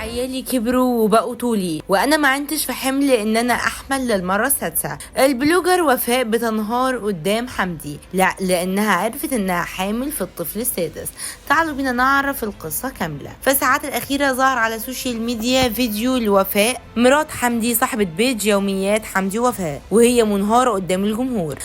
عيالي كبروا وبقوا طولي وانا ما عندش في حمل ان انا احمل للمرة السادسة. ال blogger وفاء بتنهار قدام حمدي لا لانها عرفت انها حامل في الطفل السادس. تعالوا بينا نعرف القصة كاملة. في الساعات الاخيرة ظهر على ال social media فيديو لوفاء مرات حمدي صاحبه page يوميات حمدي وفاء وهي منهاره قدام الجمهور.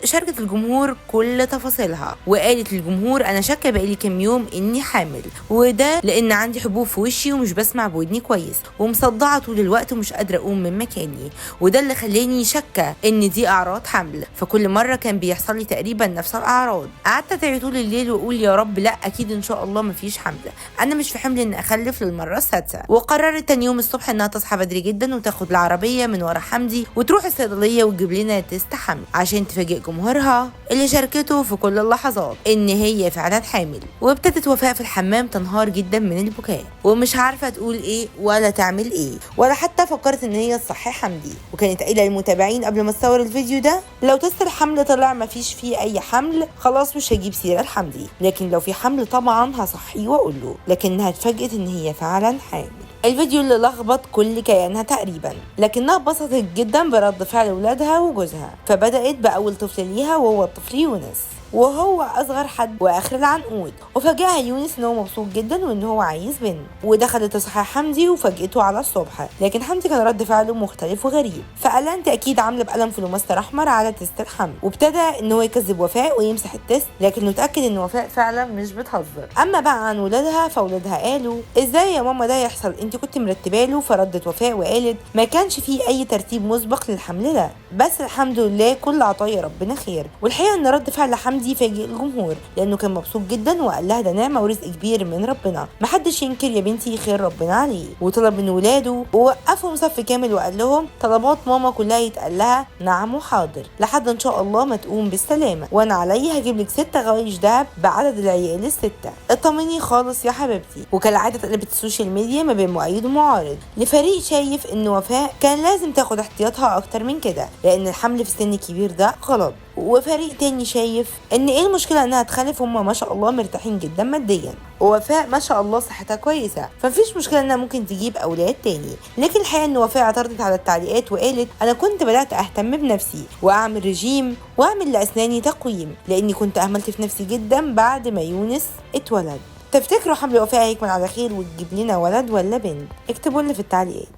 شاركت الجمهور كل تفاصيلها وقالت للجمهور انا شاكه بقالي كام يوم اني حامل، وده لان عندي حبوب في وشي ومش بسمع بودني كويس ومصدعه طول الوقت ومش قادرة اقوم من مكاني، وده اللي خلاني شاكه ان دي اعراض حمل. فكل مرة كان بيحصل لي تقريبا نفس الاعراض. قعدت ادعي طول الليل واقول يا رب لا اكيد ان شاء الله مفيش حمل، انا مش في حمل ان اخلف للمرة السادسة. وقررت تاني يوم الصبح انها تصحى بدري جدا وتاخد العربية من ورا حمدي وتروح الصيدلية وتجيب لنا test حمل عشان تفاجئ جمهورها اللي شاركته في كل اللحظات ان هي فعلا حامل. وابتدت وفاء في الحمام تنهار جدا من البكاء ومش عارفه تقول ايه ولا تعمل ايه، ولا حتى فكرت ان هي تصحي حمدي. وكانت قايله للمتابعين قبل ما تصور الفيديو ده لو test الحمل طلع مفيش فيه اي حمل خلاص مش هجيب سيره لحمدي، لكن لو في حمل طبعا هصحيه واقول له. لكنها اتفاجئت ان هي فعلا حامل. الفيديو اللي لخبط كل كيانها تقريبا، لكنها اتبسطت جدا برد فعل ولادها وجوزها. فبدأت بأول طفل ليها وهو الطفل يونس، وهو اصغر حد واخر العنقود. وفاجئها يونس ان هو مبسوط جدا وان هو عايز بنت. ودخلت تصحى حمدي وفاجئته على الصبح، لكن حمدي كان رد فعله مختلف وغريب. فقال انت اكيد عامله بقلم فلوماستر احمر على test الحمل، وابتدى ان هو يكذب وفاء ويمسح ال test، لكنه اتاكد ان وفاء فعلا مش بتهزر. اما بقى عن ولادها فولادها قالوا ازاي يا ماما ده يحصل، انت كنت مرتبه له. فردت وفاء وقالت ما كانش فيه اي ترتيب مسبق للحمل ده، بس الحمد لله كل عطايا ربنا خير. والحقيقة ان رد فعل حمدي فاجئ الجمهور لانه كان مبسوط جدا وقال لها ده نعمه ورزق كبير من ربنا، محدش ينكر يا بنتي خير ربنا عليه. وطلب من ولاده ووقفهم صف كامل وقال لهم طلبات ماما كلها يتقال لها نعم وحاضر لحد ان شاء الله ما تقوم بالسلامة، وانا عليا هجيب لك 6 غوايش دهب بعدد العيال ال6، اطمني خالص يا حبيبتي. وكالعادة اتقلبت ال social media ما بين مؤيد ومعارض، لفريق شايف ان وفاء كان لازم تاخد احتياطها اكتر من كده لان الحمل في السن الكبير ده غلط، وفريق تاني شايف ان ايه المشكلة انها تخلف، هما ما شاء الله مرتاحين جدا ماديا ووفاء ما شاء الله صحتها كويسة فمفيش مشكلة انها ممكن تجيب اولاد تاني. لكن الحقيقة ان وفاء اعترضت على التعليقات وقالت انا كنت بدات اهتم بنفسي واعمل رجيم واعمل لاسناني تقويم لاني كنت اهملت في نفسي جدا بعد ما يونس اتولد. تفتكروا حمل وفاء هيكمل على خير وتجيب لنا ولد ولا بنت؟ اكتبوا لنا في التعليقات.